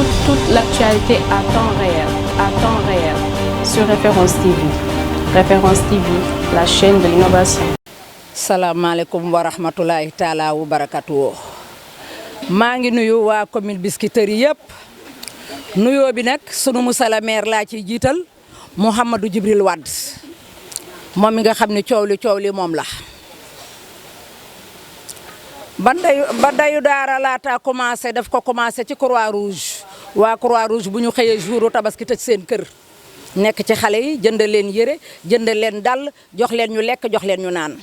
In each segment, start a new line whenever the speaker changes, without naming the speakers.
toute l'actualité à temps réel, sur Référence TV. Référence TV, la chaîne de l'innovation.
salaamaaleykum wa rahmatulahi taala wa barakatuh. maa ngi nuyu waa commune Biscuiterie yëpp nuyoo bi nag sunu monsieur le maire laa ciy jiital Mouhamadou Djibril Wade moom mi nga xam ne coow li moom la. ba dayu daara laata commencé daf ko commencé ci croix rouge waa croix rouge bu ñu xëyee jouru tabaski tëj seen kër nekk ci xale yi jënd leen yére jënd leen dàll jox leen ñu lekk jox leen ñu naan.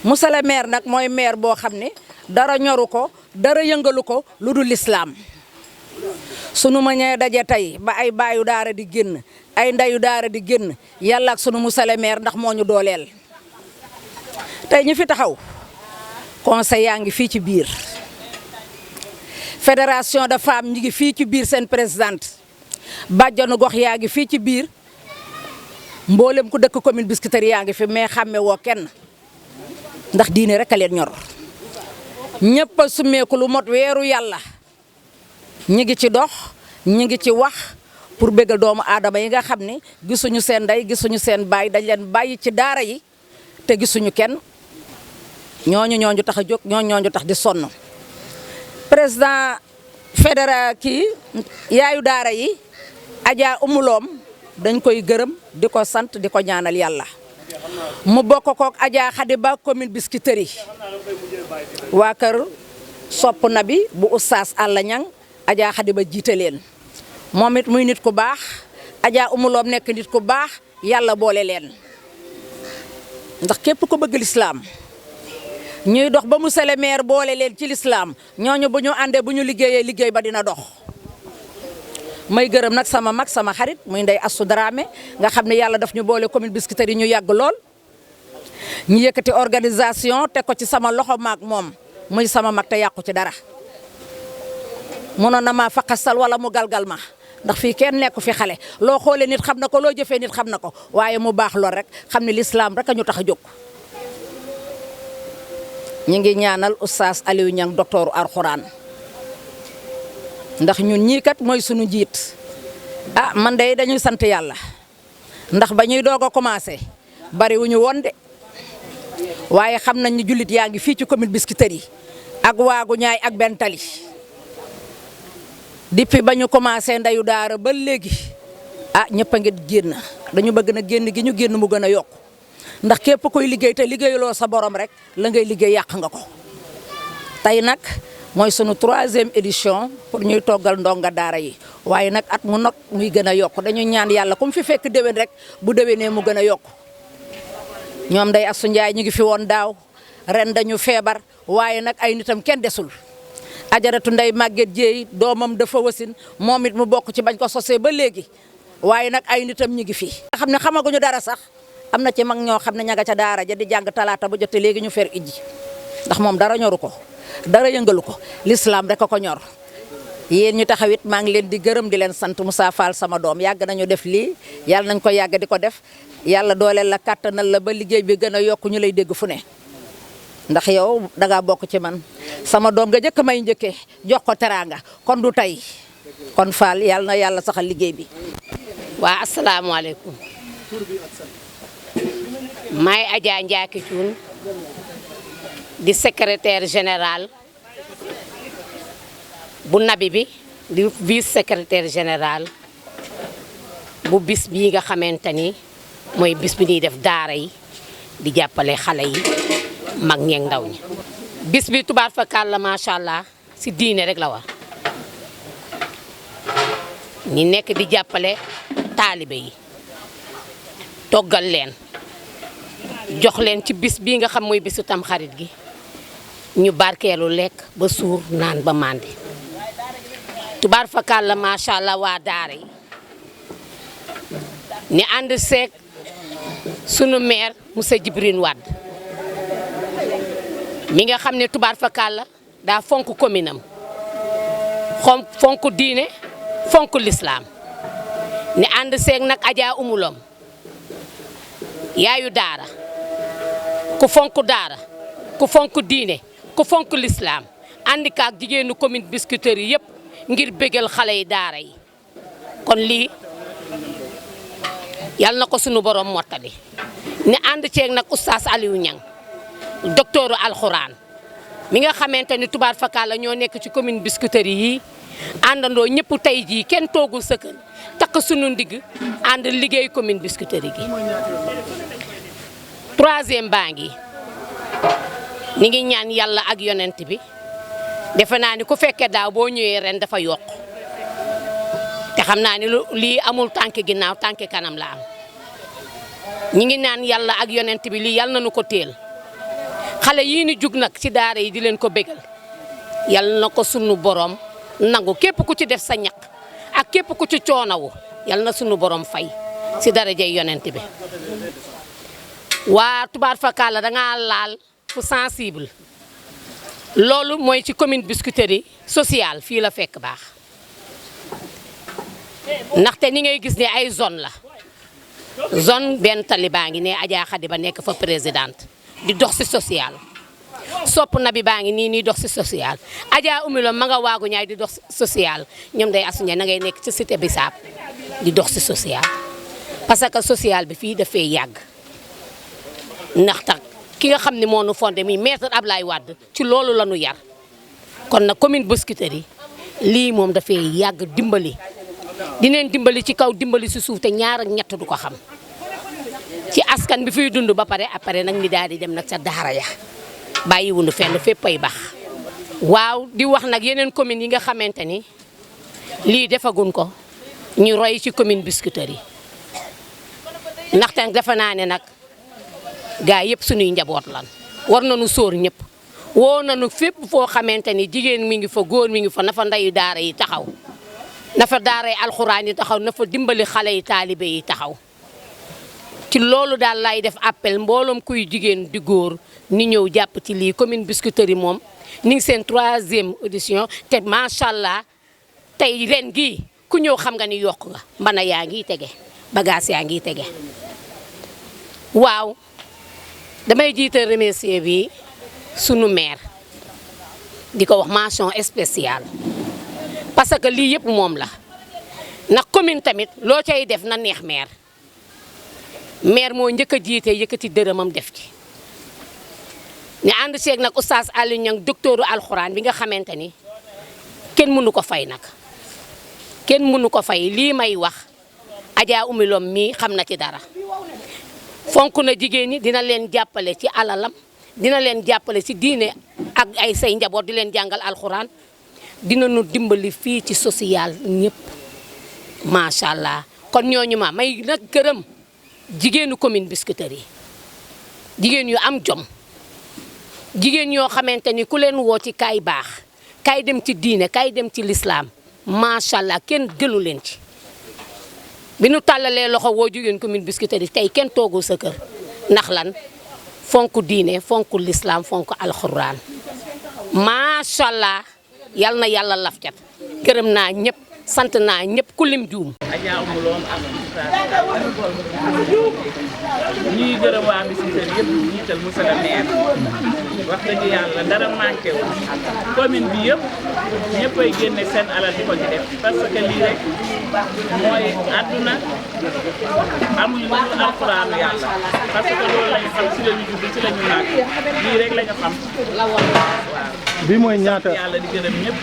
monsieur le maire nag mooy maire boo xam ne dara ñoru ko dara yëngalu ko lu dul lislaam sunu ma ñee daje tey ba ay baayu daara di génn ay ndayu daara di génn yàlla ak sunu monsieur le maire ndax moo ñu dooleel tey ñu fi taxaw conseil yaa ngi fii ci biir fédération de femmes ñi ngi fii ci biir seen présidente bàjjanu gox yaa ngi fii ci biir mboolem ku dëkk commune Biscuiterie yaa ngi fi mais xàmme woo kenn ndax diine rek a leen ñor ñëpp a summeeku lu mot weeru yàlla ñi ngi ci dox ñi ngi ci wax pour bégal doomu aadama yi nga xam ne gisuñu seen ndey gisuñu seen baay dañ leen bàyyi ci daara yi te gisuñu kenn ñooñu tax a jóg ñooñu tax di sonn président fédéral kii yaayu daara yi Adja Umuloom dañ koy gërëm di ko sant di ko ñaanal yàlla mu bokk kook Adja Khady Ba commune Biscuiterie waa kër sopp na bi bu Oustaz Alla Ñang Adja Khady Ba jiite leen moom it muy nit ku baax Adja Umuloom nekk nit ku baax yàlla boole leen ndax képp ko bëgg lislaam ñuy dox ba monsieur le maire boole leen ci lislaam ñooñu bu ñu àndee bu ñu liggéeyee liggéey ba dina dox may gërëm nag sama mag sama xarit muy Ndey Astou Dramé nga xam ne yàlla daf ñu boole commune Biscuiterie ñu yàgg lool ñu yëkkati organisation teg ko ci sama loxo maag moom muy sama mag te yàqu ci dara mënoon na maa faqasal wala mu galgal ma ndax fii kenn nekku fi xale loo xoolee nit xam na ko loo jëfee nit xam na ko waaye mu baax lool rek xam ne lislaam rek a ñu tax a jóg. ñi ngi ñaanal Oustaz Aliou Niang docteur Alxuraan ndax ñun ñii kat mooy sunu njiit man de dañuy sant yàlla ndax ba ñuy doog a commencé bari wuñu woon de waaye xam nañ ni jullit yaa ngi fii ci commune Biscuiterie ak waagu ñaay ak benn tali depuis ba ñu commencé ndayu daara ba léegi ñëpp a ngi génn dañu bëgg na génn gi ñu génn mu gën a yokk ndax képp koy liggéey te liggéeyuloo sa borom rek la ngay liggéey yàq nga ko tey nag mooy sunu 3e édition pour ñuy toggal ndonga daara yi waaye nag at mu not muy gën a yokk dañu ñaan yàlla comme fi fekk déwén rek bu déwénee mu gën a yokk ñoom Ndey Astou Ndiaye ñu ngi fi woon daaw ren dañu feebar waaye nag ay nitam kenn desul ajaratu Ndey Maguette Dieye doomam dafa wasin moom it mu bokk ci bañ ko sosee ba léegi waaye nag ay nitam ñu ngi fi. nga xam ne xamaguñu dara sax am na ci mag ñoo xam ne ña nga ca daara ja di jàng talaata bu jotee léegi ñu fer ijji ndax moom dara ñoru ko dara yëngalu ko l'islam rek a ko ñor yéen ñu taxawit maa ngi leen di gërëm di leen sant Moussa Fall sama doom yàgg nañu def lii yàlla nañ ko yàgg di ko def yàlla dooleel la kàttanal la ba liggéey bi gën a yokk ñu lay dégg fu ne ndax yow dangaa bokk ci man sama doom nga njëkk may njëkkee jox ko teraanga kon du tey kon Fall yàlla na yàlla saxal liggéey bi.
waa asalaamaaleykum maay Adja Ndiaki Thioune di secrétaire général bu nabi bi di vice secrétaire général bu bis bii nga xamante ni mooy bis bi ñuy def daara yi di jàppale xale yi mag ñeeg ndaw ñi. bis bi tubaar fakkaat la macha allah si diine rek la war ñi nekk di jàppale taalibe yi toggal leen jox leen ci bis bii nga xam mooy bisu tamxarit gi ñu barkeelu lekk ba suur naan ba màndi tubaar fakkaat la macha allah waa daara yi ni ànd seeg sunu maire monsieur Djibril Wade mi nga xam ne tubaar fakkaat la daa fonk commune am fonk diine fonk lislaam ni ànd seeg nag Adja Umuloom yaayu daara ku fonk daara ku fonk diine ku fonk lislaam ànd kaak jigéenu commune Biscuiterie yëpp ngir bégal xale yi daara yi kon lii yal na ko sunu borom mottali ni ànd ceeg nag oustaz Aliou Niang docteuru alxuraan mi nga xamante ni tubaar fakkaat la ñoo nekk ci commune Biscuiterie yi àndandoo ñëpp tey jii kenn toogul sa kër takk sunu ndigg ànd liggéey commune Biscuiterie gi. troisième baa ngi ni ngi ñaan yàlla ak yonent bi defe naa ni ku fekkee daaw boo ñëwee ren dafa yokk te xam naa ni lii amul tànk ginnaaw tànk kanam la am ñi ngi naan yàlla ak yonent bi lii yàlla nañu ko teel xale yii ni jug nag ci daara yi di leen ko bégal yàlla na ko sunu borom nangu képp ku ci def sa ñaq ak képp ku ci coonawu yàlla na sunu borom fay si darajay yonent bi waa tubaar fakkaat la dangaa laal fu sensible loolu mooy ci commune Biscuiterie sociale fii la fekk baax ndaxte ni ngay gis ne ay zone la zone benn tali baa ngi ne Adja Khady ba nekk fa présidente di dox si social sopp na bi baa ngi nii dox si social Adja Umilo ma nga waagu ñaay di dox social ñoom day asuñe na ngay nekk ci cité Bissap di dox si social parce que social bi fii dafay yàgg ndax tax ki nga xam ne moo nu fondé mi maître Ablaye Wade ci loolu la nu yar kon nag commune Biscuiterie lii moom dafay yàgg dimbali dineen dimbali ci kaw dimbali si suuf te ñaar ak ñett du ko xam ci askan bi fiy dund ba pare après nag ni daal di dem nag sa daara ya bàyyiwunu fenn fépp ay baax waaw di wax nag yeneen communes yi nga xamante ni lii defagun ko ñu roy ci commune Biscuiterie ndaxte defe naa ne nag gaa yëpp suñuy njaboot lan war nañu sóor ñëpp woo nañu fépp foo xamante ni jigéen mi ngi fa góor mi ngi fa na fa ndeyu daara yi taxaw na fa daara yi alxuraan yi taxaw na fa dimbali xale yi taalibe yi taxaw ci loolu daal lay def appel mbooloom kuy jigéen di góor ni ñëw jàpp ci lii commune Biscuiterie moom ni ngi seen 3e édition te macha allah tey ren gii ku ñëw xam nga ni yokk nga mbana yaa ngi tege bagage yaa ngi tege waaw damay jiital remercier bi sunu maire di ko wax mention spéciale parce que lii yëpp moom la ndax commune tamit loo cay def na neex maire moo njëkk a jiite yëkkati dërëmam def ci ne ànd seeg nag oustaz Aliou Niang docteuru alxuraan bi nga xamante ni kenn mënu ko fay nag kenn mënu ko fay lii may wax Adja Umilom mii xam na ci dara fonk na jigéen ñi dina leen jàppale ci alalam dina leen jàppale ci diine ak ay say njaboot di leen jàngal alxuraan dina nu dimbali fii ci social ñëpp macha allah kon ñooñu ma may nag gërëm jigéenu commune Biscuiterie jigéen yu am jom jigéen yoo xamante ni ku leen woo ci kaay baax kaay dem ci diine kaay dem ci lislaam macha allah kenn gënu leen ci bi nu tàllalee loxo woo jigéen commune Biscuiterie tey kenn toogul sa kër ndax lan fonk diine fonk lislaam fonk alxuraan macha allah yal na yàlla laf cat gërëm naa ñëpp sant naa ñëpp ku lim juum.
Adja Umilo ak ñuy gërëm waa Biscuiterie yëpp jiital monsieur le maire wax dëgg yàlla dara manqué wu commune bi yëpp ñëppay génne seen alal di ko ci def parce que lii rek mooy àdduna amuñu lu dul alxuraanu yàlla parce que loolu lañu xam si lañu judd si lañu naat lii rek lañu xam waaw.
bi mooy ñaata
yàlla di gërëm ñëpp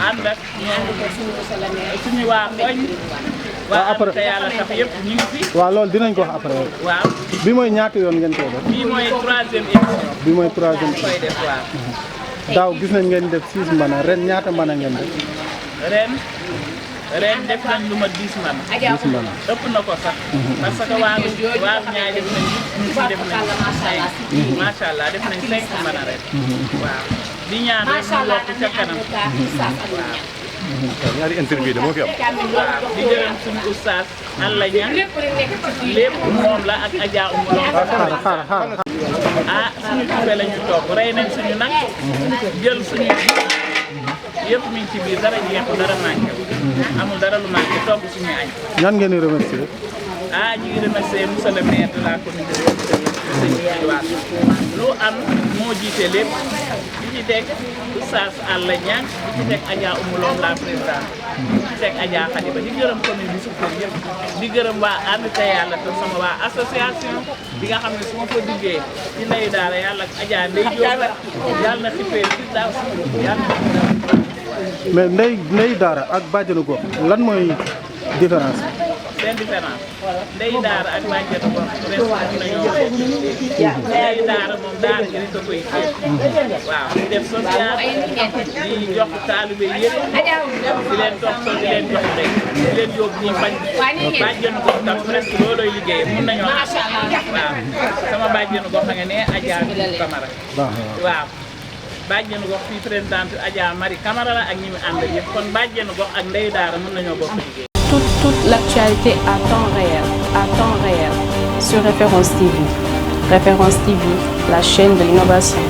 ànd ak suñu waa koñ waa am te yàlla tax yëpp ñu ngi fi.
waaw loolu dinañ ko wax après.
waaw
bi mooy ñaata yoon ngeen koy def.
bii mooy 3e édition.
bi mooy 3e
koy def waaw.
daaw gis nañ ngeen def 6 mbana ren ñaata mbana ngeen def.
ren def nañ lu ma 10 mbana.
10 mbana
ëpp na ko sax. parce que waa ñaay def nañ ñu si def nañ 5 macha allah def nañ 5 mbana ren. waaw di ñaan rek ñu yokk ca kanam. waaw.
ñaari interview de moo fi am.
waaw di gërëm suñu oustaz Alla Niang lépp moom la ak Adja Umilo. ah suñu tube la ñu toog rey nañ suñu nag jël suñu yëpp mi ngi ci biir dara jeexu dara manqué amul dara lu manqué togg suñu añ.
ñan ngeen di remercier.
ah ñu ngi remercier monsieur le maire de la commune de lu am moo jiite lépp di ci teg Oustaz Alla Niang di ci teg Adja Oumou Lom la présidente di ci teg Adja Khadiba di gërëm commune bi Biscuiterie yëpp di gërëm waa ànd te yàlla te sama waa association bi nga xam ne su ma ko duggee ci Ndeye Daara yàlla ak Adja Ndeye Diop yàlla na xippee ci daaw si yàlla
mais Ndeye Daara ak bàjjenu gox lan mooy différence
seen différence Ndeye Daara ak bàjjenu gox presque nañoo Ndeye Daara moom daara ji rek a koy waaw di def social di jox taalibe yëpp di leen toog so di leen jox ndey di leen yóbbu ñuy faj bàjjenu gox tam presque loolooy liggéey mun nañoo waaw sama bàjjenu gox a nga ne Adja Camara waaw bàjjenu gox fii présidente Adja Marie Camara la ak ñi mu àndal yëpp kon bàjjenu gox ak Ndeye Daara mën nañoo bokk liggéey.
Toute l'actualité à temps réel sur Référence TV. Référence TV, la chaîne de l'innovation.